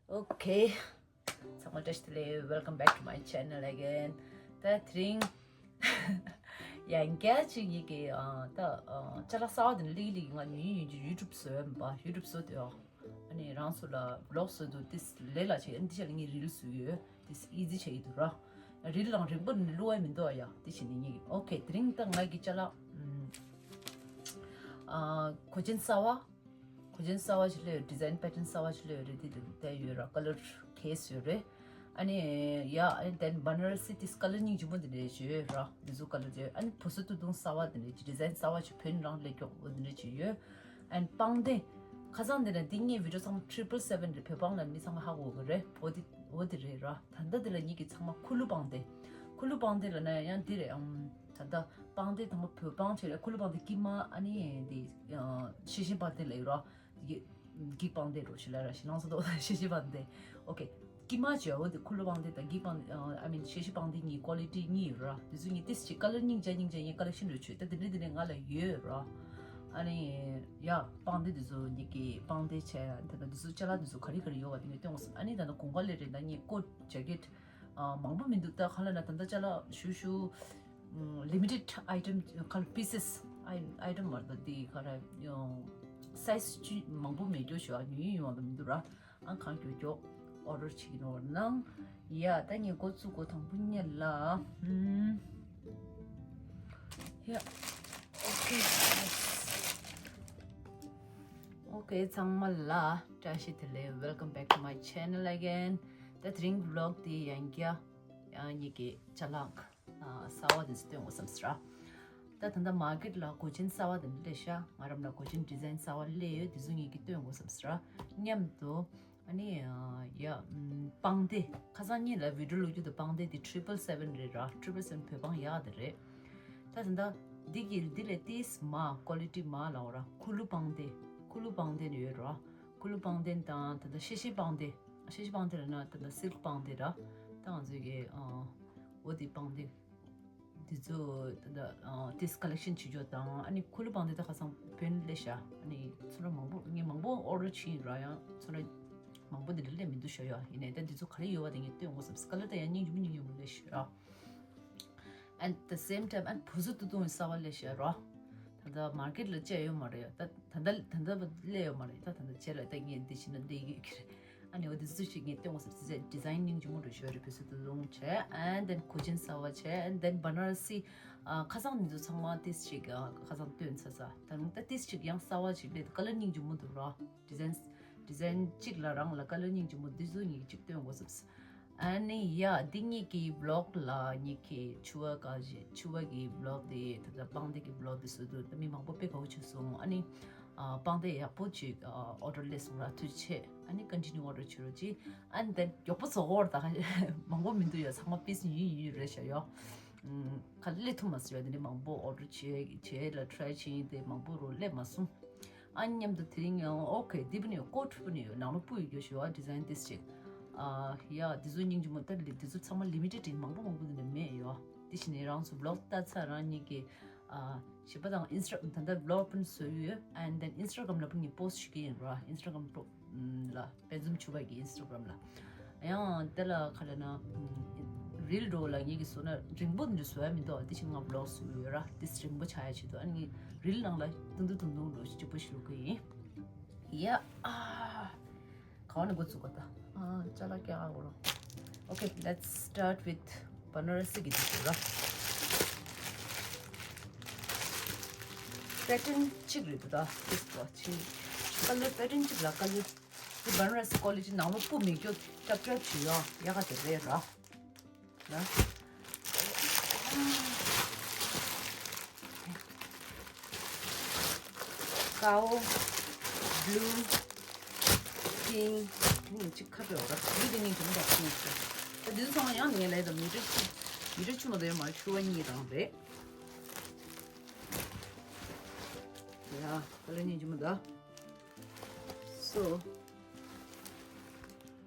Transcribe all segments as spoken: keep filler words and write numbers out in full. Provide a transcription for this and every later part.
Okay. ཚང་མ་བཀྲ་ཤིས་བདེ་ལེགས། Welcome back to my channel again. ད་དེ་རིང་ཡང་བསྐྱར་ཅིག་ཡི་གེ་ཨ་ད་ཨ་ཅ་ལག་གསར་བ་དེ་ནི་ལི་ལི་ང་ཉུང་ཉུང་ཅིག་YouTube་བཟོས་ཡོད་པ། YouTube་བཟོས་དུས་ཨ་ཨ་ནི་རང་སུ་ལ་vlog་བཟོས་འདུག་དེ་ལས་སླ་ཆེ། ཨ་ནི་དེ་ཆ་ལ་ངས་reel་བཟོས་ཡོད། དེ་easy་ཆགས་ཀྱི་འདུག་ར། reel་ལའང་རིང་པོ་ནི་བླུག་ཡ་མི་འདུག་ཨ། ཡ་དེ་བྱས་ནས་ངས་okay་དེ་རིང་ད་ང་གི་ཅ་ལག་ཨ་གོས་ཆེན་གསར་བ། གོས་ཆེན་གསར་བ་ཞིག་སླེབས་ཡོད། design pattern་གསར་བ་ཞིག་སླེབས་ཡོད་རེད། དེ་དེ་བལྟས་ཡོད་ར། color་གས་ཡོད་རེད། ཨ་ནི་ཡ་ཨ་ནི་then Banarasi་དེ་color་སྙིང་རྗེ་མོ་དེ་འདྲ་ཞིག་ཡོད་ར། དེ་ཚོ་color་དེ་ཨ་ནི་བུ་སུ་ཏུ་ཏུང་གསར་བ་དེ་འདྲ་ཅིག design་གསར་བ་ཞིག་བོད་ནས་རང་སླེབས་མགྱོགས་འོ་དེ་འདྲ་ཅིག་ཡོད། and་པང་གདན། ཁ་སང་དེ་ལ་འདི་ངའི་video་ཚང་མ་triple seven་རེད། བོད་པང་ལ་མི་ཚང་མ་ཧ་གོ་གི་རེད། འོ་དེ་འོ་དེ་རེད་ར། ད་ལྟ་དེ་ལ་ངེད་ཀྱི་ཚང་མ་ཁུ་ལུ་པང་གདན། ཁུ་ལུ་པང་གདན་ལ་ན་ཡང་འདི་རེད་ཨམ། ད་ལྟ་པང་གདན་དང་པོ་བོད་པང་བྱས་རེད། ཁུ་ལུ་པང་གདན་དཀྱིལ་མ་ཨ་ནི་འདི་ཤེ་ཤེ་པང་གདན་ལ་ཡོད་ར། འགྱིག་པང་གདན་རོ་ཞེས་ལ་ར་ཞེ་ལང་ས་དོ་ཤེ་ཤེ་པང་གདན། okay་དཀྱིལ་མ་བྱས་འོ་དེ་ཁུ་ལུ་པང་གདན་དང་འགྱིག་པང་ཨ་མིན་ཤེ་ཤེ་པང་གདན་གཉིས་quality་གཉིས་ཡོད་ར། དེ་ཚོ་གཉིས་ཏིས་ཅིག་color་སྙིང་རྗེ་སྙིང་རྗེ་ཡིན། collection་རེ་བྱོས་ད་དེ་འདྲ་དེ་འདྲ་ང་ལ་ཡོད་ར། ཨ་ནི་ཡ་པང་གདན་དེ་ཚོ་གཉིས་ཀྱི་པང་གདན་བྱས་ད་ལྟ་དེ་ཚོ་ཅ་ལག་དེ་ཚོ་ག་རེ་ག་རེ་ཡོད་བ་དེ་ངས་སྟོན་དགོས་སམ། ཨ་ནི་ད་ལྟ་གོང་ག་ལས་རེད་ད་ངས་coat jacket་ཨ་མང་པོ་མི་འདུག་ད་ག་ལ་ན་ད་ལྟ་ཅ་ལག་ཞུ་ཞུ་ཨམ་limited item་ག་ལ་pieces item་མ་རེད་ད་དེ་ག་རེ་size་ཅི་མང་པོ་མེད་རྒྱུ་ཞུ་ཨ་ཉུང་ཉུང་ཡོང་བ་མི་འདུག་ར། ཨང་གང་མགྱོགས་མགྱོགས་order་བྱེད་ཀྱི་ནོར་ནང་། ཡ་ད་ངས་འགོ་བཙུགས་འགོ་དང་པོ་ཉིད་ལ་ཧུམ། ཡ་okay okay་ཚང་མ་ལ་བཀྲ་ཤིས་བདེ་ལེགས། Welcome back to my channel again. ད་དེ་རིང་vlog་དེ་ཡང་བསྐྱར་ཡང་ཉིད་ཀྱི་ཅ་ལག་གསར་བ་དེ་ཚོ་སྟོན་དགོས་བསམ་སི་ར། ད་ད་ལྟ་market་ལ་གོས་ཆེན་གསར་བ་དེ་འདྲ་སླེབས་ཤག་ང་རང་ལ་གོས་ཆེན་design་གསར་བ་སླེབས་ཡོད། དེ་ཚོ་ངེད་ཀྱིས་སྟོན་དགོས་བསམ་སི་ར། མཉམ་དུ་ཨ་ནི་ཡ་པང་གདན་ཁ་སང་ཉིན་ལ་video་བླུག་རྒྱུ་དུ་པང་གདན་དེ་triple seven་རེད་ར། triple seven་བོད་པང་ཡག་དེ་རེད། ད་ད་ལྟ་འདི་གི་འདི་ལས་ཏིས་མ་quality་མ་ལའོ་ར། ཁུ་ལུ་པང་གདན་ཁུ་ལུ་པང་གདན་ཡོད་ར། ཁུ་ལུ་པང་གདན་དང་ད་ལྟ་ཤེ་ཤེ་པང་གདན། ཤེ་ཤེ་པང་གདན་ལ་ན་ད་ལྟ་silk་པང་གདན་ར། ད་ང་ཚོའི་གི་ཨ་འོ་དེ་པང་གདན། དེ་ཚོ་ད་ལྟ་ཨ་ཏིས་collection་བྱེད་རྒྱུ་དང་ཨ་ནི་ཁུ་ལུ་པང་གདན་ད་ཁ་སང་བོད་ནས་སླེབས་ཤག་ཨ་ནི་ཚོ་ར་མང་པོ་ངས་མང་པོ་order་བྱས་ཡིན་ར། ཡང་ཚོ་ར་མང་པོ་འདི་འདྲ་སླེབས་མི་འདུག་ཤག་ཡ་ཡིན་ནའི་ད་འདི་ཚོ་ག་རེ་ཡོད་བ་དེ་ངས་སྟོན་དགོས་བསམ། color་ད་ཡང་སྙིང་རྗེ་མོ་སྙིང་རྗེ་མོ་སླེབས་ཤག་ར། at the same time་ཨ་ནི་བུ་སུ་ཏུ་ཏུང་གསར་བ་སླེབས་ཤག་ར། ད་ལྟ་market་ལ་བཅད་ཡོད་མ་རེད། ད་ད་ལྟ་ད་ལྟ་སླེབས་ཡོད་མ་རེད། ད་ད་ལྟ་བཅད་ལ་ད་ངས་འདི་བྱས་ན་འདི་ཡི་གེ་རེད། ཨ་ནི་འོ་དེ་ཚོ་ཞིག་ངས་སྟོན་དགོས་བསམ། design་སྙིང་རྗེ་མོ་རེད་ཤོད་རེད། བུ་སུ་ཏུ་ཏུང་བྱས་and then་གོས་ཆེན་གསར་བ་བྱས་and then་Banarasi་ཨ་ཁ་སང་འདི་ཚོ་ཚང་མ་ཏིས་ཞིག་ཨ་ཁ་སང་སྟོན་ཚར་ས། ད་རུང་ད་ཏིས་ཞིག་ཡང་གསར་བ་ཞིག་སླེབས། color་སྙིང་རྗེ་མོ་འདུག་ར། design design་གཅིག་ལ་རང་ལ་color་སྙིང་རྗེ་མོ་འདི་ཚོ་ངས་ཅིག་སྟོན་དགོས་བསམ། ཨ་ནི་ཡ་འདི་ངེད་ཀྱི་vlog་ལ་ངེད་ཀྱི་ཕྱུ་པ་ག་ཞེས་ཕྱུ་པ་གི་vlog་དེ་ད་ལྟ་པང་གདན་གི་vlog་དེ་བཟོས་འདུག་ད་མི་མང་པོ་དཔེ་དགའ་བོ་བྱས་སོང་། ཨ་ནི་ཨ་པང་གདན་ཡག་པོ་ཅིག་ཨ་order་སླེབས་སོང་ར། ཐུགས་རྗེ་ཆེ། ཨ་ནི་continue་order་བྱེད་རོགས་གྱིས། ཨ་ནི་ད་མགྱོགས་པོ་བཟོ་དགོས་རེད། ད་མང་པོ་མི་འདུག་ཡ། ཚང་མ་piece་ཉུང་ཉུང་རེད་ཤག་ཡ། ཨམ་ག་ལེ་ཐུབ་མ་སོང་ཡ། དེ་ནི་མང་པོ་order་བྱས་བྱས་ལ་try་བྱས་ཡིན་ཏེ་མང་པོ་རུ་སླེབས་མ་སོང་། ཨ་མཉམ་དུ་དེ་རིང་ཡང་okay་འདི་བུ་ནི་ཀོ་ཊི་བུ་ནི་ནང་ལོ་སྤུ་ཡི་རྒྱུ་ཞུ་བ་design་ཏིས་ཅིག་ཨ་ཡ་འདི་ཚོ་སྙིང་རྗེ་མོ་ད་ལི་འདི་ཚོ་ཚང་མ་limited་ཡིན། མང་པོ་མང་པོ་འདི་འདྲ་མེད་ཡོ། དེ་བཞིན་ནི་རང་ཚོ་vlog་ལྟ་ཚར་རང་ཉིད་ཀྱི་ཨ་ཞིབ་པ་དང་Insta་ད་ལྟ་vlog་ཕུན་བཟོ་ཡོད། and then Instagram་ལ་ཕུན་གྱི་post་ཞུ་གི་ཡིན་ར། Instagram་ལ་དཔལ་འཛོམས་ཕྱུ་པ་གི་Instagram་ལ། ཡང་དེ་ལ་ག་ལ་ན་reel་འགྲོ་ལ་ངེད་ཀྱི་བཟོ་ན་རིང་པོ་འདི་བཟོ་ཡ་མི་འདུག་དེ་བཞིན་ང་vlog་བཟོ་ཡོད་ར། དེ་རིང་པོ་ཆགས་ཡ་ཆེད་དུ་ཨ་ནི་ངས་reel་ནང་ལ་ཏུང་ཏུང་ཏུང་ཏུང་འགྲོ་ཞིག་གཅིག་པོ་ཞུ་གི་ཡིན། ཡ་ཨ་ག་བ་ནས་འགོ་བཙུགས་པ་ད། ཨ་ཅ་ལག་ཀྱང་ཨ་གོ་ར། Okay, let's start with Banarasi་གི་དེ་ཞུ་ར། pattern་གཅིག་རེད་འདུག་ད། དེ་ཚོ་ཆེ་color་pattern་གཅིག་ལ་color དེ་Banarasi་quality་ནང་ལོ་སྤུ་མི་སྐྱོ་ཀྱབ་ཀྱབ་བྱེད་ཡོང་ཡག་ག་དེ་རེད་ར། ན། ཀའོ། blue། pink། ནི་གཅིག་ཁ་པའི་འོ་ར་འདི་དེ་ནི་དེ་མོ་དག་ཐོན་ཤག་ད་འདི་ཚོ་ཚང་མ་ཡང་ངས་ལས་དང་མི་འདྲ་ཆུ་མི་འདྲ་ཆུ་མ་དང་ཡང་མ་ཆུ་བ་གཉིས་དང་རེད། ཡ་ད་ལས་ནི་ཆུ་མ་ད། So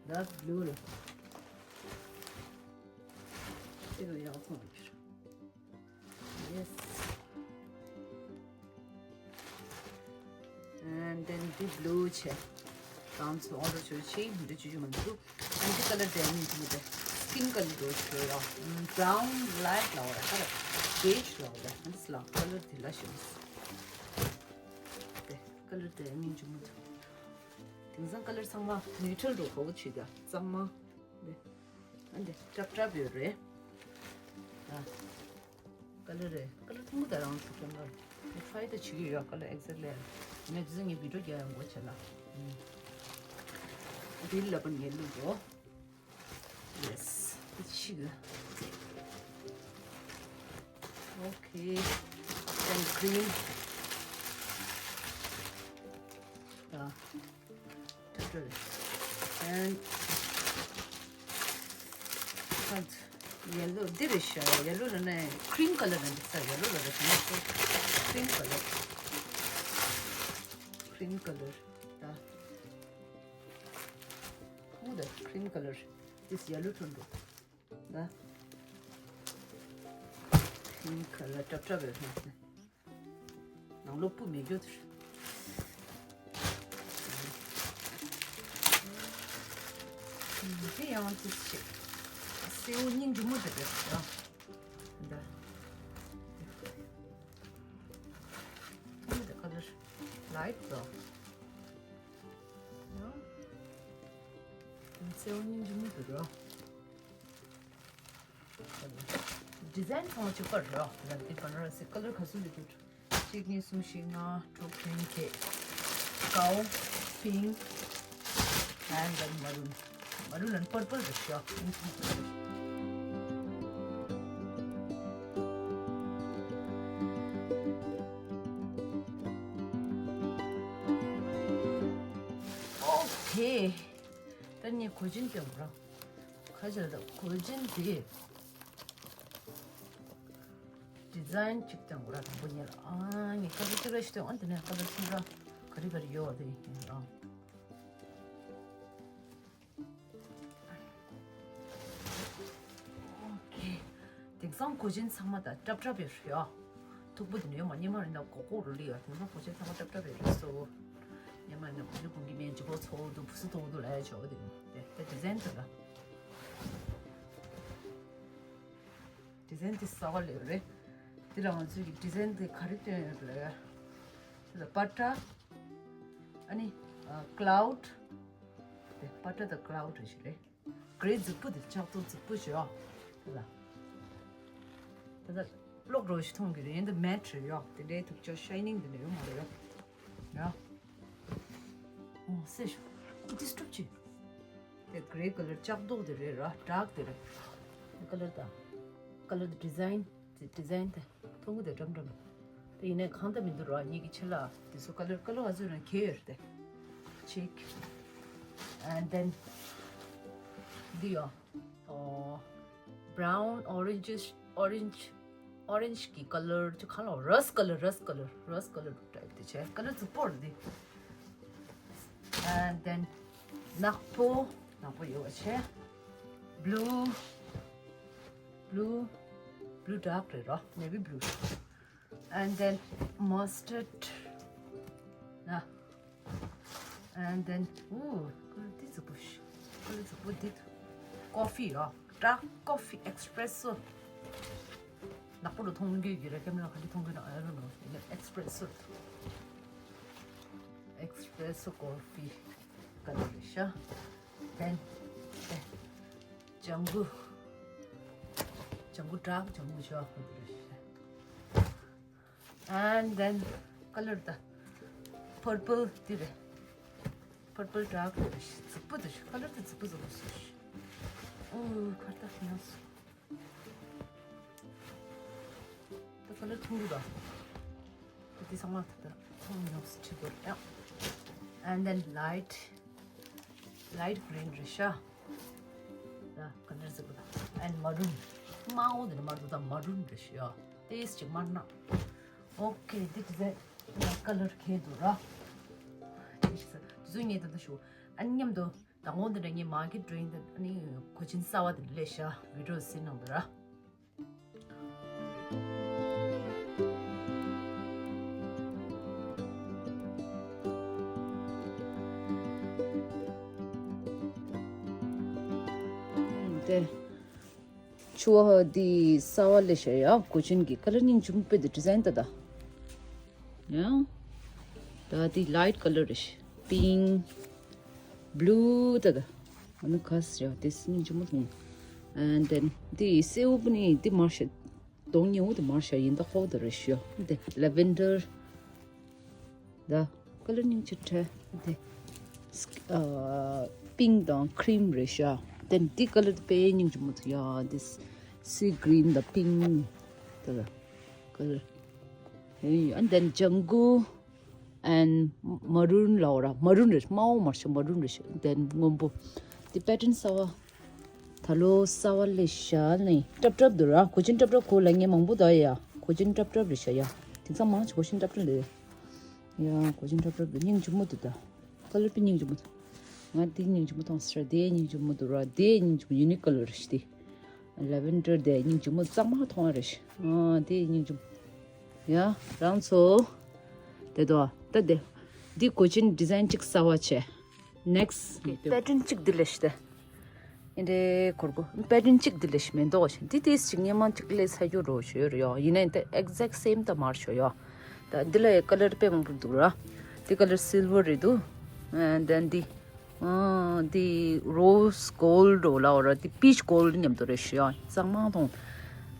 that's blue ལ། ཅི་ལ་ཡག་ཐོང་གི། Yes. And then the blue ཆེ། རང་ཚོ་ཨོ་ཌར་བྱོས་ཆེ་མི་འདྲ་ཆུ་ཆུ་མ་འདུག་ཨན་ཏི་ཀ་ལར་དེ་ནི་འདི་མི་འདྲ་སི་ཀིན་ཀ་ལར་རོ་ཆོས་ར་བྷ་རའུན་ལའིཊ་ལ་བ་ར་ཁ་ར་བེཇ་ལ་བ་ར་ཨན་ཏི་སི་ལ་ཀ་ལར་དེ་ལ་ཤོད་དེ་ཀ་ལར་དེ་ནི་འཇུ་མི་འདུག་དེང་སང་ཀ་ལར་ཚང་མ་ནིའུ་ཊལ་རོ་གོ་བོ་ཆི་ད་གཙང་མ་དེ་ཨན་དེ་ཀྲབ་ཀྲབ་ཡོད་རེད་ཨ། ཀ་ལར་རེད། ཀ་ལར་ཐུང་ངུ་དང་རང་ཚོ་ཁྱོད་ལ་ཊ་རའི་ད་བྱེད་ཀྱི་ཡོད། ཀ་ལར་ཨེག་ཟེག་ལི་ངས་དེ་ཚོ་ངས་བི་ཌིའོ་རྒྱག་ཡང་མགོ་བྱས་ལ། དེ་ལ་པ་ངས་བླུག་གོ། ཡེས། དེ་ཆི་གི། ཨོ་ཁེ། ཨེན་ཌི་ཀྲིན། ད། Purple and ཡེ་ལོ། འདི་རེད་ཤག་ཡེ་ལོ་ལ་ནས་ཁྲིམ་ཀ་ལར་ལ་འདུག་ས། ཡེ་ལོ་ལ་རེད་ཤག་ཁྲིམ་ཀ་ལར། ཁྲིམ་ཀ་ལར་ད། ཨུ་ད་ཁྲིམ་ཀ་ལར། འདི་ཡེ་ལོ་ཐོན་འདུག་ད། ཁྲིམ་ཀ་ལར་ཀྲབ་ཀྲབ་ཡོད་ཤག་ནང་ལོགས་སྤུ་མེད་རྒྱུ་དེར། དེ་ཡང་དེ་ཆེ། སེའུ་སྙིང་རྗེ་མོ་དེ་རེད་ཡ། འདི་འདི་ཀ་ལར་ལའིཊ་དོ། ཡང་སེའུ་སྙིང་རྗེ་མོ་དེ་རེད། ཌི་ཛའིན་ཚང་མ་གཅིག་པ་རེད། ལ་འདི་བ་ན་ར་སི་ཀ་ལར་ག་ཚོད་འདུག་གཅིག་གཉིས་གསུམ་བཞི་ལྔ་དྲུག་བདུན་བརྒྱད། ཀའོ། པིང་། ཨན་དེན་མ་རུན། མ་རུན་ལ་པར་པལ་རེད་ཤག་ཨོ་ཁེ། ད་ནི་གོས་ཆེན་སྟོན་དགོས་ར། ཁ་ཆེ་ལ་གོས་ཆེན་དེ། ཌི་ཛའིན་གཅིག་སྟོན་དགོས་ར། དང་པོ་ཉིད་ལ་ཨ་ངས་ཀ་ལར་གཅིག་ར་ཞིག་སྟོན། ཨ་དེ་ནས་ཀ་ལར་གསུམ་ར་ག་རེ་ག་རེ་ཡོད་དེ་ཡིན་ར། ཨོ་ཁེ། དེང་སང་གོས་ཆེན་ཚང་མ་ད་ཀྲབ་ཀྲབ་ཡོད་རེད་ཡ། མཐུག་པོ་དེ་ནས་ཡོད་མ། སྙེ་མ་རེད་ན་གོག་གོག་རུ་ལི་ཡ། དེང་སང་གོས་ཆེན་ཚང་མ་ཀྲབ་ཀྲབ་ཡོད་རེད་སོ། སྙེ་མ་རེད་ན་གོ་ལི་གོང་གི་མེད་ཇི་གོ་ཚོ་འདུག་བུ་སུ་ཐོག་འདུག་ལ་ཡ་ཆོག་དེ་དེ་དེ་ཌི་ཛའིན་དེ་ལ། ཌི་ཛའིན་དེ་གསར་པ་ལས་རེད། དེ་ལ་ང་ཚོས་ཀྱི་ཌི་ཛའིན་དེ་ག་རེ་སྟོན་ཡོད་རེད། དེ་ལ་པ་ཏྲ། ཨ་ནི་ཀ་ལའུ་ཌི། དེ་པ་ཏྲ་དང་ཀ་ལའུ་ཌི་རེད་ཞིག་རེད། གྷེ་རྫིག་པོ་དེ་ལྕགས་རྡོ་རྫིག་པོ་ཞིག་ཨ། དེ་ལ། དེ་ལ་གློག་རོ་ཞིག་མཐོང་གི་རེད། ཡིན་དུ་མེ་ཊི་རེད་ཡོ། དེ་འདྲའི་ཐུག་ཅོ་ཤའི་ནིང་དེ་འདྲ་ཡོད་མ་རེད་ཡོ། ཡ། ཨོ་སེ་ཤོ། ཨོ་དེ་སི་ཊོབ་ཅི། དེ་གྷེ་རེ་ཀ་ལར་ལྕགས་རྡོ་དེ་རེད་ར། ཌརྐ་དེ་རེད། ཀ་ལར་དང་། ཀ་ལར་ཌི་ཛའིན། དེ་ཌི་ཛའིན་དེ་མཐོང་གི་དེ་འགྲམ་འགྲམ། དེ་ཡིན་ནའི་གང་ལྟར་མི་འདུག་ར། ཉིད་ཀྱི་ཆེད་ལ་དེ་ཚོ་ཀ་ལར་ཀ་ལར་བ་ཚོས་རང་ཁྱེར་ཡོད་རེད་དེ། ཅིག་ཨན་དེན། འདི་ཡོ། ཨོ། བྷ་རའུན། ཨོ་རེན་ཇི། ཨོ་རེན་ཇི། ཨོ་རེན་ཇི་གི་ཀ་ལར་ཅིག་གང་ལ། ར་སི་ཀ་ལར། ར་སི་ཀ་ལར། ར་སི་ཀ་ལར་ཊའིབ་དེ་བྱས། ཀ་ལར་རྫིག་པོ་རེད་འདི། ཨན་དེན་ནག་པོ། ནག་པོ་ཡོད་པ་བྱས། བྷུ་ལུ། བྷུ་ལུ། བྷུ་ལུ་ཌརྐ་རེད་རོ། ནེ་ཝི་བྷུ་ལུ། And then mustard. ཨ། And then, ooh, ཀ་ལར་འདི་རྫིག་པོ་ཞིག་ཀ་ལར་རྫིག་པོ་འདི། ཀོ་ཕི་ཡོ། ཌརྐ་ཀོ་ཕི། ཨེག་སི་པི་རེ་སོ། ནག་པོ་རུ་མཐོང་གི་ཡོད་རེད། ཀེམ་ར་ག་འདྲ་མཐོང་གི་ན། I don't know. ཨེག་སི་པི་རེ་སོ། ཨེག་སི་པི་རེ་སོ་ཀོ་ཕི་ཀ་ལར་རེད་ཤག Then, ལྗང་གུ། ལྗང་གུ་ཌརྐ་ལྗང་གུ་ཞོ། And then ཀ་ལར་ད། པར་པལ་འདི་རེད། པར་པལ་ཌརྐ་རེད། རྫིག་པོ་འདི་ཞིག་ཀ་ལར་ད་རྫིག་པོ་རྫིག་པོ་ཞིག་ཨོ་ཁར་ད་ཡང་སོ། ད་ཀ་ལར་ཐུང་རུ་ར། ད་འདི་ཚང་མ་ད་ད་ཐུང་ཡོང་སི་ཁྲི་གོ་ར། And then light, light green རེད་ཤག་ད་ཀ་ལར་རྫིག་པོ་ད། And maroon. དམར་པོ་འདི་ནི་མ་རུ་ད་མ་རུན་རེད་ཤག་ཡ། ཏེས་ཅིག་དམར་ནག་ཨོ་ཁེ། འདི་ཌི་ཛའིན་ཀ་ལར་ཁེལ་འདུག་ར། ཏེས་ཤི་ས་དུ་ཚོད་ངས་ད་ད་ཞུ། ཨ་ནི་མཉམ་དུ། དང་པོ་འདི་འདྲ་ངས་མ་གི་ཌོ་རིང་དེ་ནི་གོས་ཆེན་གསར་པ་དེ་ལས་ཤག་བི་ཌིའོ་ཟིན་གནང་འདུག་ར། དེ། ཆུ་བ་འདི་གསར་པ་ལས་ཤ་ཡ་གོ་ཅན་གྱི་ཀ་ལར་སྙིང་རྗེ་མོ་དཔེ་འདི་ཌི་ཛའིན་ད་ད། ཡ། ད་འདི་ལའིཊ་ཀ་ལར་རེད་ཤ། པིང་། བླུ་ད་ད། ཨ་ནི་ག་ས་ཡ་དེ་སྙིང་རྗེ་མོ་མཐོང་། And then འདི་སེའུ་པ་ནི་འདི་མར་ཤ། གདོང་ཉེ་བོ་དེ་མར་ཤ་ཡིན་ད་ཧོ་ད་རེད་ཤ། འདི་ལ་ཝེན་ཌར། ད། ཀ་ལར་སྙིང་རྗེ་ཁྲ། དེ། ཨ། པིང་དང་ཁྲིམ་རེད་ཤག་དེ་འདི་ཀ་ལར་དཔེ་སྙིང་རྗེ་མོ་འདུག་ཡ། this sea green དང་པིང་། དེ་ལ། ཀ་ལར། ཨེ། and then ཇང་གུ། and maroon ལབ་ར། མ་རུན་རེད། དམར་པོ་མ་རེད་ཤག་མ་རུན་རེད་ཤག་དེ་སྔོན་པོ། དེ་པེ་ཊན་གསར་པ། ད་ལོ་གསར་པ་ལས་ཤག་ནི་ཀྲབ་ཀྲབ་འདུག་ར། གོས་ཆེན་ཀྲབ་ཀྲབ་གོ་ལ་ངས་མང་པོ་ད་ཡ། གོས་ཆེན་ཀྲབ་ཀྲབ་རེད་ཤག་ཡ། དེང་སང་མང་ཆེ་གོས་ཆེན་ཀྲབ་ཀྲབ་རེད། ཡ། གོས་ཆེན་ཀྲབ་ཀྲབ་འདུག་སྙིང་རྗེ་མོ་འདུག་ད། ཀ་ལར་དཔེ་སྙིང་རྗེ་མོ་འདུག་ང་འདི་སྙིང་རྗེ་མོ་མཐོང་སོང་ར། དེ་སྙིང་རྗེ་མོ་འདུག་ར། དེ་སྙིང་རྗེ་མོ་ཡུ་ནིག་ཀ་ལར་རེད་ཤག་དེ། ལ་ཝེན་ཌར་དེ་སྙིང་རྗེ་མོ་གཙང་མ་མཐོང་བ་རེད་ཤག་ཨ། དེ་སྙིང་རྗེ་མོ། ཡ། རང་ཚོ། དེ་དོ། ད་དེ། འདི་གོས་ཆེན་ཌི་ཛའིན་གཅིག་གསར་པ་བྱས། ནེག་སི་ཊི། པེ་ཊན་གཅིག་འདི་ལས་ཤག་དེ། ཨེ་འདྲའི་འཁོར་གོ། པེ་ཊན་གཅིག་འདི་ལས་ཤག་མེ་ཏོག་བཞིན། འདི་ཏིས་གཅིག་སྔོན་མ་གཅིག་ལས་ས་རྒྱུ་རོ་ཞོ་རེད་ཡ། ཡིན་ནའི་འདི་ཨེག་ཛེག་སེམ་ད་མར་ཤོ་ཡ། ད་འདི་ལ་ཡ་ཀ་ལར་དཔེ་མང་པོ་འདུག་ར། འདི་ཀ་ལར་སིལ་ཝར་རེད་འདུག་ཨ། འདི་འདི། ཨ། འདི་རོ་སི་གོལ་ཌི་ལ་འོ་ར། འདི་པིཆ་གོལ་ཌི་མཉམ་དུ་རེད་ཤག་ཡ། གཙང་མ་མཐོང་།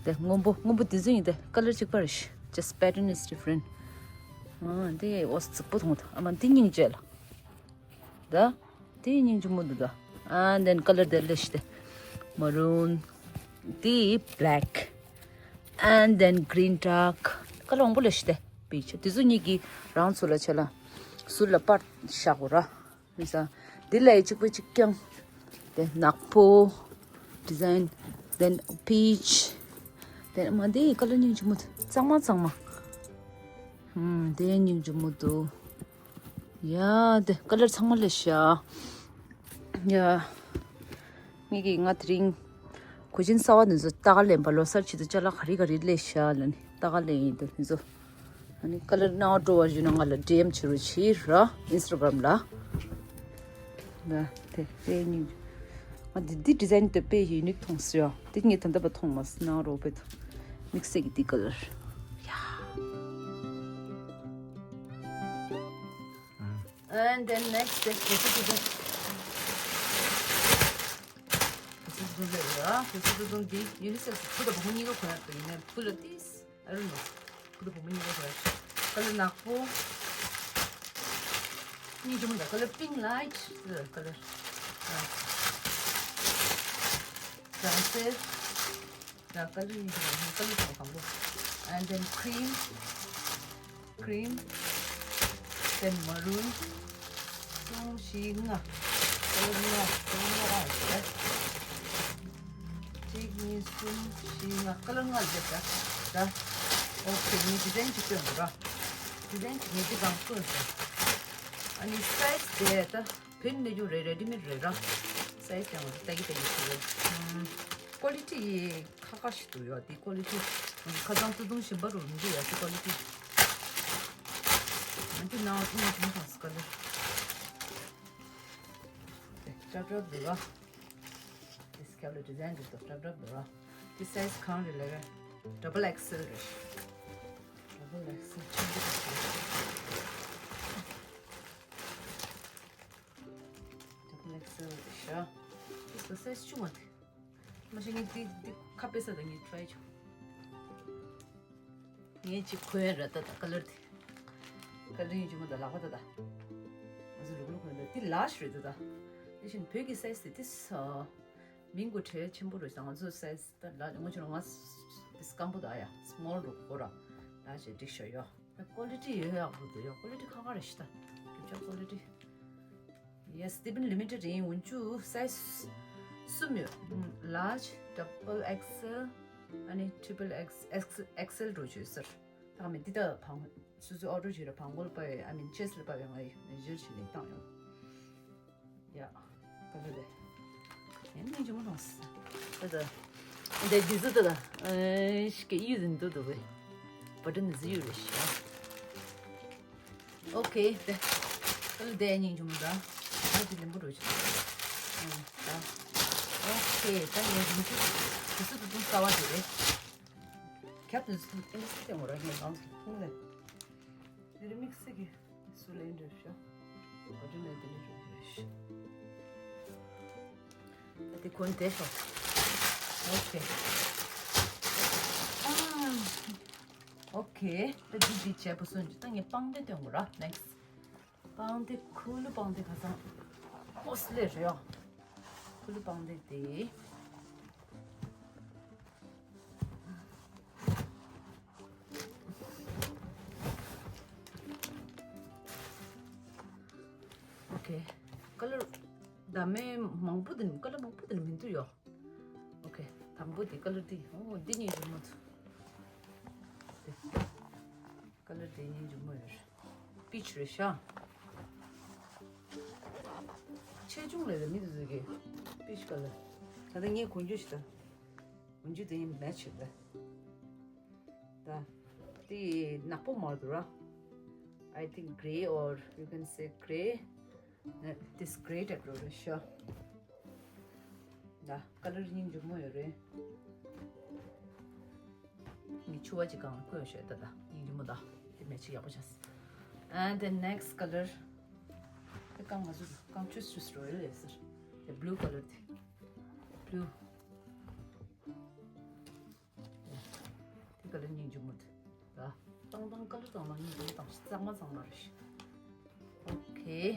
འདི་སྔོན་པོ། སྔོན་པོ་འདི་ཚོ་ཡིན། འདི་ཀ་ལར་གཅིག་པ་རེད་ཤག just pattern is different ཨ། འདི་འོ་རྫིག་པོ་མཐོང་། ཨ་མ་འདི་སྙིང་རྗེ་ལ། ད། དེ་སྙིང་རྗེ་མོ་འདུག་ད། And then ཀ་ལར་དེ་ལས་ཤག་དེ། མ་རུན། དེ་བྷེ་ལེག and then green dark ཀ་ལར་མང་པོ་ལས་ཤག་དེ། པིཆ། དེ་ཚོ་གཉིས་ཀྱིས་རང་ཚོ་ལ་ཆ་ལ། ཟུར་ལ་པར་བཞག་གོ་ར། མི་ས། དེ་ལ་ཡི་གཅིག་པོ་གཅིག་རྐྱང་། དེ་ནག་པོ། ཌི་ཛའིན། then peach དེ་མ་དེ་ཀ་ལར་སྙིང་རྗེ་མོ་འདུག་གཙང་མ་གཙང་མ། ཧུམ། དེ་སྙིང་རྗེ་མོ་འདུག་ཡ། དེ་ཀ་ལར་ཚང་མ་ལས་ཤག་ཡ། ངེད་ཀྱིས་ང་དེ་རིང་གོས་ཆེན་གསར་པ་འདི་ཚོ་ལྟ་ག་ལེན་པ། ལོ་གསར་ཆེད་དུ་ཅ་ལག་ག་རེ་ག་རེ་ལས་ཤག་ལ་ནི་ལྟ་ག་ལེན་ཡིན་འདུག་འདི་ཚོ། ཨ་ནི་ཀ་ལར་སྣང་བ་སྤྲོ་བ་ཞུ་ན་ང་ལ་ཌི་ཨེམ་བྱེད་རོགས་བྱེད་ར། ཨིན་སི་ཊ་གྷ་རམ་ལ། ད་དེ་དཔེ་སྙིང་། ང་འདི་འདི་ཌི་ཛའིན་དེ་དཔེ་ཡུ་ནིག་མཐོང་སོང་ཡ། དེ་ངས་ད་ལྟ་བར་མཐོང་མ་སོང་། སྣང་བ་རོ་དཔེ་འདུག་དམིགས་བསལ་གྱི་འདི་ཀ་ལར་ཡ། And then next is གོས་ཆེན་ཀྲུང་ཀྲུང་། གོས་ཆེན་ཀྲུང་ཀྲུང་ལས་ར། གོས་ཆེན་ཀྲུང་ཀྲུང་འདི་ཡུ་ནི་སེག་སི། བུ་དང་བུ་མོ་གཉིས་ཀ་གོན་ཡག་འདུག་ཡིན་ནའི་བུ་ལ་ཏིས། I don't know བུ་དང་བུ་མོ་གཉིས་ཀ་གོན་ཡག་ཀ་ལར་ནག་པོ། སྙིང་རྗེ་མོ་འདུག་ཀ་ལར་པིང་ལའིཊ། ཀ་ལར། ཡང་སེ། ཡ། ཀ་ལར་གཉིས་ཀ་ལ་ཀ་ལར་དང་དང་པོ། And then cream, cream, then maroon. གསུམ་བཞི་ལྔ། ཀ་ལར་ལྔ། ཀ་ལར་ལྔ་རེད། གཅིག་གཉིས་གསུམ་བཞི་ལྔ། ཀ་ལར་ལྔ་རེད་ད། ད། ཨོ་ཁེ། ངས་ཌི་ཛའིན་གཅིག་སྟོན་དགོས་ར། ཌི་ཛའིན་གཅིག་ངས་འདི་གང་སྟོན་ཟེར། ཨ་ནི་སའི་ཛི་དེ་ད། བོད་ནས་རྒྱུ་རེད། རེ་ཌི་མེཌ་རེད་ར། སའི་ཛི་ཡང་ལྟ་གི་ལྟ་གི་ཞིག་རེད། ཀོ་ལི་ཊི་ཁ་ཁ་ཞིག་འདུག་ཡ། དེ་ཀོ་ལི་ཊི་ཁ་སང་ཏུ་ཏུང་ཞིམ་པ་རུ་མི་འདུག་ཡ། དེ་ཀོ་ལི་ཊི། ཨ་འདི་ནང་ཨིན་ཇི་ཐང་སི་ཀ་ལར། ཀྲབ་ཀྲབ་འདུག་ར། དེ་སི་ཀ་ལར་ཌི་ཛའིན་འདུག་ཀྲབ་ཀྲབ་འདུག་ར། དེ་སའི་ཛི་གང་རེད་ལབ་ཡ། ཌབ་བལ་ཨེག་སེལ་རེད། ཌབ་བལ་ཨེག་སེལ་ཆེན་པོ་འདུག་ཌབ་བལ་ཨེག་སེལ་རེད་ཤག་དེ་ཚོ་སའི་ཛི་ཆུང་བ་དེ། མ་གཞི་ངས་འདི་འདི་ཁ་དཔེ་ས་དང་ངས་ཊྲའི་བྱུང་། ངས་ཅིག་གོན་ར་ད་ད་ཀ་ལར་དེ། ཀ་ལར་ཡིན་གཅིག་མོ་ད་ལག་པ་ད་ད། ང་ཚོ་ལུག་ལུག་གོན་ད་འདི་ལཱར་ཇི་རེད་ད་ད། དེ་བཞིན་བོད་ཀྱི་སའི་ཛི་དེ་དེ་ས། མིང་གོ་ཁྲེ་ཆེན་པོ་རེད་ད། ང་ཚོ་སའི་ཛི་ད་ལ་ང་ཆུ་ར་ང་དེ་སྐམ་པོ་ད་ཡ། སི་མོལ་རུ་གོ་ར། ལཱར་ཇི་འགྲིག་ཤོ་ཡོ། ཀོ་ལི་ཊི་ཡོད་ཡག་པོ་འདུག་ཡ། ཀོ་ལི་ཊི་ཁ་ཁ་རེད་ཤི་ད། རྒྱུ་ཆ་ཀོ་ལི་ཊི། Yes, དེ་བིན་ལི་མི་ཊེཌ་ཡིན། འོན་ཀྱང་སའི་ཛི་གསུམ་ཡོད། ལཱར་ཇི། ཌབ་བལ་ཨེག་སེལ། ཨ་ནི་ཊི་རི་པལ་ཨེག་སེལ། ཨེག་སེལ་འགྲོ་བྱོས་ཟེར། ད་མི་འདི་ད་བང་སུ་སུ་ཨོར་ཌར་བྱོས་ར། བང་གོལ་པ་ཡི་ཨ་མིན་ཅེ་སི་ལ་པ་ཡི་ང་ཡི་མེ་ཇར་བྱས་ནས་བཏང་ཡོང་། ཡ། ད་ད་ད། ཡ་ནི་ཇི་མོ་རང་སི། ད་ད། འདི་འདི་ཟུ་ད་ད། ཨེ་ཤི་ཀེ་ཡུ་ཟིན་དུ་དུ་བེ། བ་ཏན་ཟི་ཡུ་རེ་ཤི། ཨོ་ཁེ། དེ། ད་ལ་དེ་སྙིང་ཇི་མོ་ད། ད་ཅི་ལེན་པོ་རོ་ཆུ། ཨ། ད། ཨོ། ཨོ་ཁེ། ད་ངས་རིན་ཆེན་དུ་སུ་དུ་དུ་ཀ་བ་དེ་རེད། ཁྱབ་དུ་སུ་ཨིན་སི་ཏེ་ངོ་ར་ངས་ལངས་སུ་ཐུང་ལེ། དེ་རེ་དམིགས་བསལ་གྱི་སུ་ལེན་འདྲ་ཤོ། ཨོ་ཌི་ནལ་དེ་ནི་རུ་རེ་ཤོ། ད་དེ་གོན་དེ་ཤོ། ཨོ་ཁེ། ཨ། ཨོ་ཁེ། ད་འདི་འདི་བྱས་པ་སོན་ཅི། ད་ངས་པང་དེ་སྟོན་དགོས་ར། ནེག་སི། པང་དེ་ཁུ་ལུ་པང་དེ་ཁ་སང་ཨོ་སི་ལེ་རེད་ཡ། ཁུ་ལུ་པང་དེ་དེ། ཨོ་ཁེ། ཀ་ལར་ད་མེ་མང་པོ་དེ་ནི་ཀ་ལར་མང་པོ་དེ་ནི་མི་འདུག་ཡ། ཨོ་ཁེ། དང་པོ་དེ་ཀ་ལར་དེ། ཨོ་འདི་གཉིས་རི་མོ་ཚོ། ཀ་ལར་དེ་གཉིས་འཇུག་མོ་ཡོད་རེད། པིཆ་རེད་ཤག་ཆེ་ཆུང་ལས་ལ་མི་དེ་ཚོ་གི་པིཆ་ཀ་ལར། ད་ལྟ་ངས་གོན་རྒྱུ་ཞིག་ད། གོན་རྒྱུ་དེ་ཡིན་མེ་ཆི་རེད། ད་དེ་ནག་པོ་མ་རེད་ར། I think gray or you can say gray. This gray type རེད་ཤག་ད་ཀ་ལར་གཉིས་འཇུག་མོ་ཡོད་རེད། ངས་ཕྱུ་པ་ཅིག་གང་བཀོད་ཤོད་ད། ད་སྙིང་རྗེ་མོ་ད། དེ་མེ་ཆི་ཡག་པོ་བྱས། And the next color དེ་གང་ང་ཚོ་གང་ཆུ་སུ་རོ་ཡོད་ཟེར། དེ་blue color དེ། Blue དེ་ཀ་ལར་སྙིང་རྗེ་མོ་དེ། ད་ཏང་ཏང་ཀ་ལར་ཏང་ཏང་སྙིང་རྗེ་མོ་དང་གཙང་མ་གཙང་མ་རེད། Okay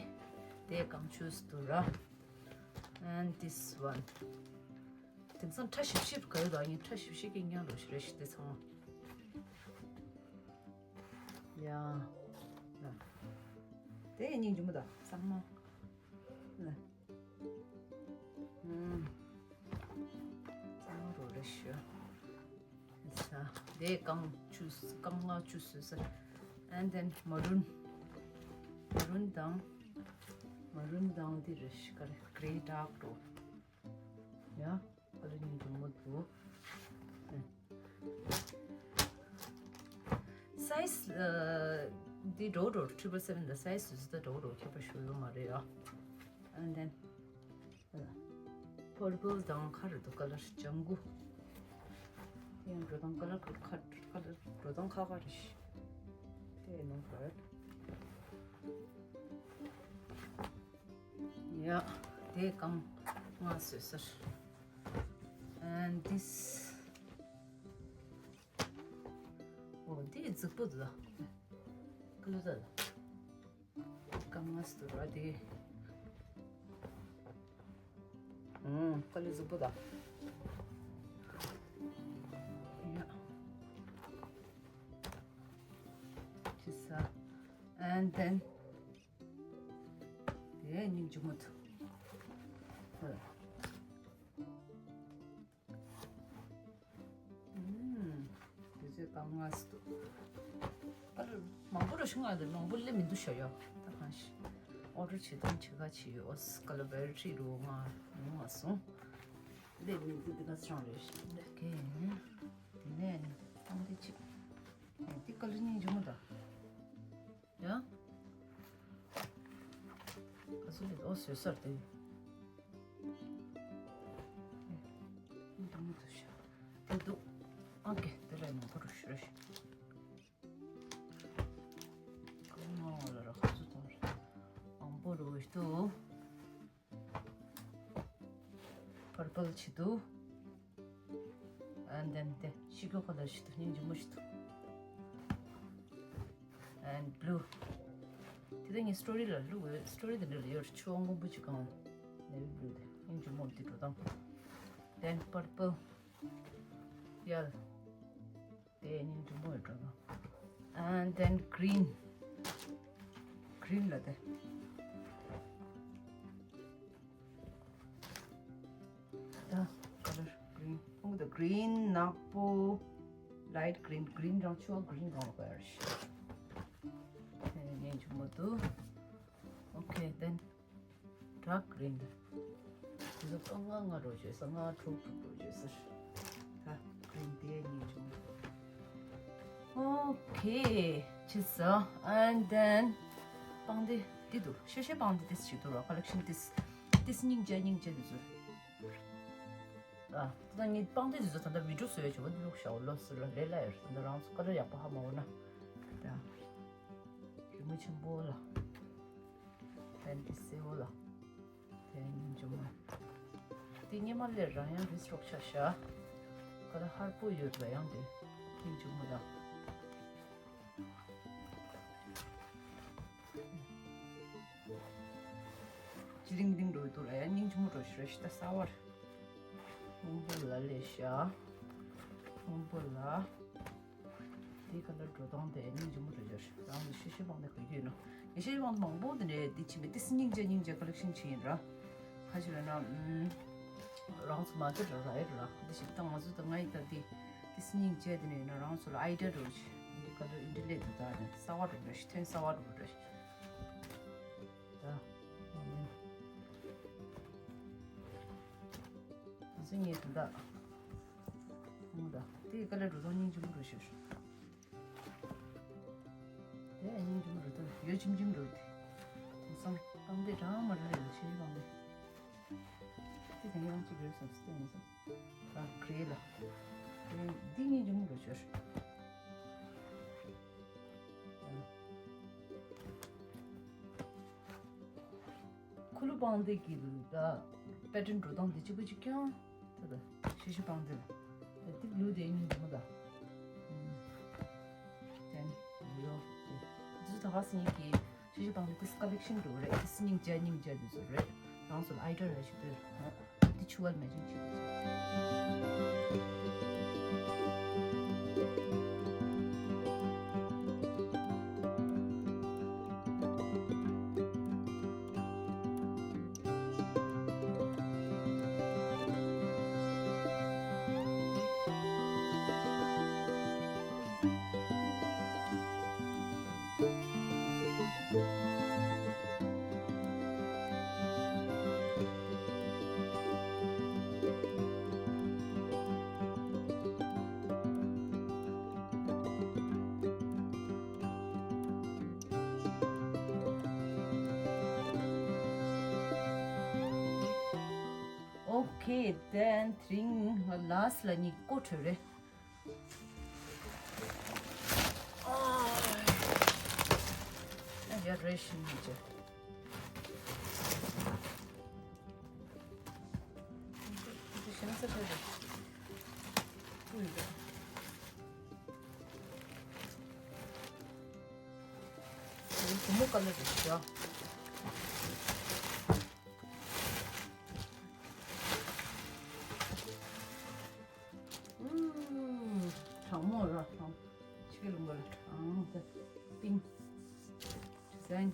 དེ་གང་ཆུ་སུ་ར། And this one དེང་སང་ཁྲ་ཞིབ་ཞིབ་ག་ཡོད་ད། ཡིན་ཁྲ་ཞིབ་ཞིབ་ཀྱི་ཉག་རོ་ཞིག་རེད་ཤི་དེ་ཚང་མ། ཡ། ཡ། དེ་སྙིང་རྗེ་མོ་ད་གཙང་མ། ཡ། ཨུམ། གཙང་མ་རོ་རེད་ཤི། ས། དེ་གང་ཆུ་གང་ང་ཆུ་སུ་ས། And then maroon maroon དང་། maroon དང་དེ་རེད་ཤི་ག་རེ་gray dark རོ། ཡ། ཨ་རི་ཉིན་དུ་མོ་དུ། སའི་ཛི་འདི་འགྲོ་འགྲོ་triple seven ད་སའི་ཛི་ད་འགྲོ་འགྲོ་ཁྱད་པར་ཞུ་ཡོད་མ་རེད་ཡ། And then purple དང་ཁ་རེད་འདུག་ཀ་ལར་ལྗང་གུ། དེ་ཡང་འགྲོ་སྟངས་ཀ་ལར་ཁ་ཁ་ལར་འགྲོ་སྟངས་ཁ་ཁ་རེད། དེ་ནོ་ཧར། ཡ། དེ་གང་ང་བཟོས་ཟེར། And this ཨོ་དེ་རྫིག་པོ་འདུག་ད། ཀླུ་ད་ད། གང་ང་སུ་ར་དེ། ཨུམ། ཀ་ལི་གཟུགས་པོ་དང་། ཡ། ཅི་ས། And then དེ་ནི་ཇུ་མུ་ཐུ། ཨུམ། དེ་ཚོའི་སྐམ་ང་སི་ཏོ། ཨ་ལ་མང་པོ་རུ་ཤི་ང་དེ་མང་པོ་སླེབས་མི་འདུག་ཤ་ཡོ། ད་གང་ཤི། ཨོ་ཌར་བྱེད་དང་བྱེད་ག་བྱེད་ཡོ། ཨོ་སི་ཀ་ལ་བེ་རི་ཊི་རུ་ང་ཡོང་བ་སོང་། སླེབས་མི་འདུག་དེ་ག་སྲང་རེད་ཤི། ལེ་ཀེ། དེ་ནས་ནི་སྟངས་དེ་ཅིག་ནས་དེ་ཀ་ལ་ནི་འཇུ་མོ་ད། ཡ། ག་ཚོད་ལས་ཨོ་བཟོས་ཚར་དེ། འདི་མི་འདུག་ཤག་དེ་འདུག་ཨོ་ཀེ། དེ་ལས་མང་པོ་རུ་ཤི་རུ་ཤི། གང་མང་བ་ལ་ར་ག་ཚོད་གཏོང་རེད། མང་པོ་རུ་ཤི་འདུག Purple ཆེ་དུ། And then དེ་ཤི་གོ་ཁ་ལ་ཤི་དུ་སྙིང་རྗེ་མོ་ཤི་དུ། And blue དེ་ད་ངའི་སི་ཊོ་རི་ལ་བླུགས་ཡོད། སི་ཊོ་རི་དེ་འདྲ་ལ་ཡོད། ཆུ་བ་སྔོན་པོ་ཅིག་གང་navy blue དེ་སྙིང་རྗེ་མོ་དེ་འགྲོ་སྟངས། Then purple ཡ། དེ་སྙིང་རྗེ་མོ་ཡོད་འགྲོ་ན། And then green green ལ་དེ། ད་ཀ་ལར་གི་རིན། ཁོང་གི་ད་གི་རིན་ནག་པོ། light green green རང་ཆུ་བ་གི་རིན་རང་ལ་ག་ཡར་ཤི། དེ་ནས་ཆུ་མོ་དུ། Okay then dark green དེ་ཚོ་ཀ་ང་ང་རོ་བྱོས་ས། ང་ཁྲུག་ཁྲུག་རོ་བྱོས་ས། ད་གི་རིན་དེ་ནས་ཆུ་མོ། Okay ཆི་ས། And then པང་དེ་དེ་འདུག་ཤེ་ཤེ་པང་དེ་དེ་ཞིག་འདུག་ར། collection དེ་དེ་སྙིང་རྗེ་སྙིང་རྗེ་དེ་ཚོ། ད་ངས་པང་གདན་དེ་ཚོ་ད་ལྟ་བི་ཌིའོ་བཟོས་ཡོད་ཆོག་པ་འདི་ལུགས་ཤའོ་ལོ་སུ་ལ་ལས་ལ་ཡོད་ད་ལྟ་རང་ཚོ་ཀ་ལར་ཡག་པོ་ཧ་མ་འོང་ན། ཡ། རི་མོ་ཆེན་པོ་ལ། ཕན་དེ་སེའོ་ལ། དེ་སྙིང་རྗེ་མོ། དེ་སྙེ་མ་ལས་རང་ཡང་རིས་རོགས་ཆ་ཤ། ཀ་ལ་ཧར་པོ་ཡོད་པ་ཡང་དེ་སྙིང་རྗེ་མོ་ལ། ཅི་རིང་རིང་འགྲོ་འདུག་ལ་ཡང་སྙིང་རྗེ་མོ་འགྲོ་ཤི་རེ་ཤི་ད་ས་བར། སྔོན་པོ་ལ་ལས་ཤ། སྔོན་པོ་ལ། དེའི་ཁ་ལ་འགྲོ་སྟངས་དེ་སྙིང་རྗེ་མོ་རེད་ཤག་རང་གི་ཤེས་བྱ་སྤང་དེ་ག་རྒྱུ་ཡིན་ནོ། ངས་ཤེས་བྱ་སྤང་དེ་མང་པོ་དེ་ནས་དེ་ཕྱིན་པའི་ཏི་སི་སྙིང་རྗེ་སྙིང་རྗེ་ཀ་ལེག་ཤན་བྱས་ཡིན་ར། ཁ་ཅིག་ལ་ན་རང་ཚོ་མ་གི་ར་ར་ཡིན་ར་དེ་ཞིག་ད་ང་ཚོ་ད་ང་ཡི་ད་དེ་ཏི་སི་སྙིང་རྗེ་དེ་ནས་ཡིན་ན་རང་ཚོ་ལ་ཨའི་ཌི་ཡ་འགྲོ་ཆེ་འདི་ཀ་ལེག་ཨིན་ཏི་ལེ་དེ་ད་ནས་གསར་བ་འགྲོ་ར་ཤི་ཐོན་གསར་བ་འགྲོ་ར་ཤི། ད་ང་ནི་ང་ཚོ་ངའི་དེ་ད་ང་ད་དེ་ཀ་ལེག་འགྲོ་སྟངས་སྙིང་རྗེ་མོ་རེད་ཤི། དེ་སྙིང་རྗེ་མོ་རེད་དོ། ཡོད་ཆིམ་ཆིམ་རེད་དེ། དེང་སང་རྐང་པས་གྲང་མ་རེད་ཡོད་ཆེ་རྐང་པས། དེ་དེང་ཡང་གཅིག་རེད་བསམ་སི་ཡིན་བསམ། ད་གྲེ་ལ། གྲེ་འདི་སྙིང་རྗེ་མོ་རེད་ཤོར། ཁུ་ལུ་པང་དེ་གི་ལུ་ད་པེ་ཊན་འགྲོ་སྟངས་དེ་གཅིག་པ་གཅིག་རྐྱང་། ད་ད་ཤི་ཤི་པང་དེ་ལ་ད་དེ་ལུ་དེ་སྙིང་རྗེ་མོ་ད། དེ་ནི་ཡོ་དེ་ད་ག་སི་ཡིན་གི་ཤི་ཤི་པང་དེ་ཏིས་ཀ་ལེག་ཤན་འགྲོ་རེད། ཏིས་སྙིང་རྗེ་སྙིང་རྗེ་དེ་ཚོ་རེད། རང་ཚོ་ལ་ཨའི་ཌི་ཡ་རེ་ཞིག་དེ་དེ་ཆུ་བལ་མེ་ཅིང་ཅིག Okay, then དེ་རིང་ང་ལ་སི་ལ་གཉིས་ཀོ་ཁྲོས་རེད། ཨ་ཡ་རེ་ཤི་མི་ཅེ། འདི་ཤ་ཚ་ཚ་རེད། ཀུ་ཡི་རེད། འདི་བུ་མོ་ཀ་ལར་རེད་ཤག་ཨུམ། གྲང་མོ་ར་གྲང་། ཕྱི་གི་ལུང་པ་ལ་གྲང་མོ་དེ་པིང་། ཌི་ཛའིན།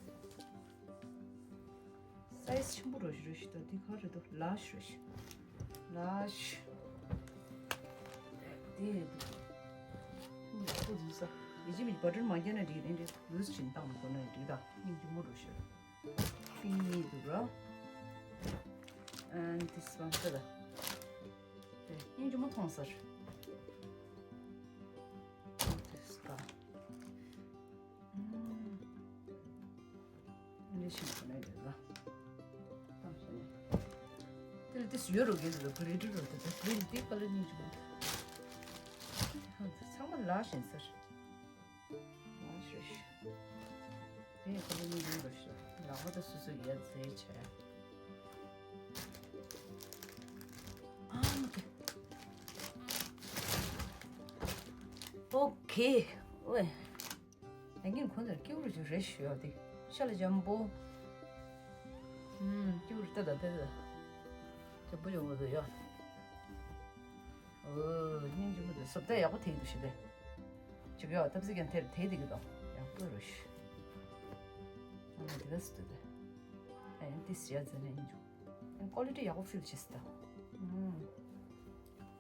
སའི་ཛི་ཆེན་པོ་རོ་ཞིག་རོ་ཞིག་ད་འདི་ག་རེད་དོ། ལཱར་ཇི་རོ་ཞིག་ལཱར་ཇི། དེ་ཡོད་དོ། ཡག་པོ་འདུག་ས། ཡིད་ཆེས་མི་བ་ཊར་མ་རྒྱག་ན་འགྲིག་རེད། འདི་ལུས་བྱིན་བཏང་མ་དགོས་ན་འགྲིག་ད་སྙིང་རྗེ་མོ་རོ་ཞིག་པིང་གཉིས་འདུག་ར། And this one ད་ད། དེ་སྙིང་རྗེ་མོ་མཐོང་སར། This one ཨ་ནི་ཤིང་ཁོ་ནའི་རེད་ལ། དེ་ལ་དེ་སུ་ཡོད་རོ་གེ་རོ་གེ་རེ་རོ་དེ་དེ་དེ་དེ་པ་ལ་སྙིང་རྗེ་མོ། ཚང་མ་ལ་ཤིང་སར། ལ་ཤིང་། དེ་ཁོ་ལ་སྙིང་རྗེ་མོ་རོ་ཤི། ལག་པ་དེ་སུ་སུ་ཡོད་ཟེར་བྱས། ཨང་ཀེ། ཨོ་ཁེ། ཝེ། ཡང་ཀིན་ཁོ་ཚོར་སྐྱེ་བོ་རུ་ཅིག་རེ་ཞུ་ཡོད་དེ། ཤ་ལ་འཇམ་པོ། ཨུམ། སྐྱེ་བོ་རུ་ཏེ་ད་ཏེ་ད། འཇམ་པོ་ཡོང་གི་འདུག་ཡ། ཨོ། སྙིང་རྗེ་མོ་དེ་བཟོ་ལྟ་ཡག་པོ་དེ་འདུག་ཤི་དེ། ཅིག་ཡོད་སྟབས་གཟིགས་ཀྱང་དེར་དེ་དེ་གི་དོ། ཡག་པོ་རུ་ཤི། ཨ་མ་དེ་ད་སུ་དེ་དེ། ཨ་ཡང་ཏིས་ཡ་ཛ་ནས་སྙིང་རྗེ། ཀོ་ལི་ཊི་ཡག་པོ་ཕིལ་བྱེད་སྲིད་ད། ཨུམ།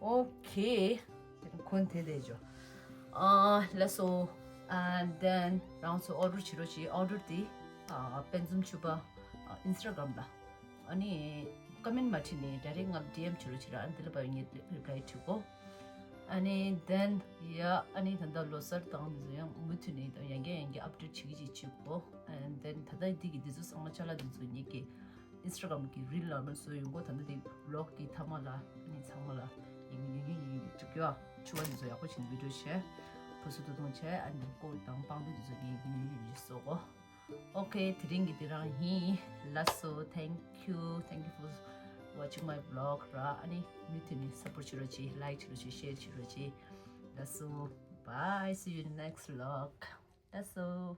ཨོ་ཁེ། དེ་ནི་ཁོན་དེ་ལས་ཇོ། ཨ་ལགས་སོ། And then རང་ཚོ་ཨོ་ཌར་བྱེད་རོགས་བྱེད། ཨོ་ཌར་དེ་ཨ་དཔལ་འཛོམས་ཕྱུ་པ་ཨ་ཨིན་སི་ཊ་གྷ་རམ་ལ། ཨ་ནི་ཀོ་མེན་མ་བྲིས་ནས་ཌའི་རེག་ང་ལ་ཌི་ཨེམ་བྱེད་རོགས་བྱེད་ར། ཨ་ནི་དེ་ལ་ཕར་ངས་རི་པ་ལའི་བྲིས་གོ། ཨ་ནི་then ཡ་ཨ་ནི་ད་ལྟ་ལོ་གསར་དང་དེ་ཚོ་ཡང་མུ་མཐུད་ནས་ཡང་བསྐྱར་ཡང་བསྐྱར་ཨབ་ཌེཊ་བྱེད་ཀྱི་བྱེད་གོ། And then ད་ལྟ་འདི་གི་འདི་ཚོ་ཚང་མ་ཅ་ལག་འདི་ཚོ་ངེད་ཀྱི་ Instagram་གི་reel་ལ་མ་བཟོ་ཡོང་གོ། ད་ནི་དེ་vlog་གི་མཐའ་མ་ལ་ཨ་ནི་ཚང་མ་ལ་ཡིན་ཡིན་ཡིན་ཡིན་ཡིན་འགྲིག་ཡོད། ཕྱུ་པ་འདི་ཚོ་ཡག་པོ་བྱས་ནས་video་བྱས། ཕོ་སུ་ཏོ་ཏོང་བྱས། ཨ་ནི་ཀོ་དང་པང་དུ་འདི་ཚོ་ཡིན་ཡིན་ཡིན་ཡིན་བཟོ་གོ། Okay, དེ་རིང་གི་དེ་རང་ཡིན། ལགས་སོ། Thank you, thank you for watching my vlog ར། ཨ་ནི་མུ་མཐུད་ནས་support་བྱེད་རོགས་གྱིས། like་བྱེད་རོགས་གྱིས། share་བྱེད་རོགས་གྱིས། ལགས་སོ། Bye, see you in next vlog. ལགས་སོ།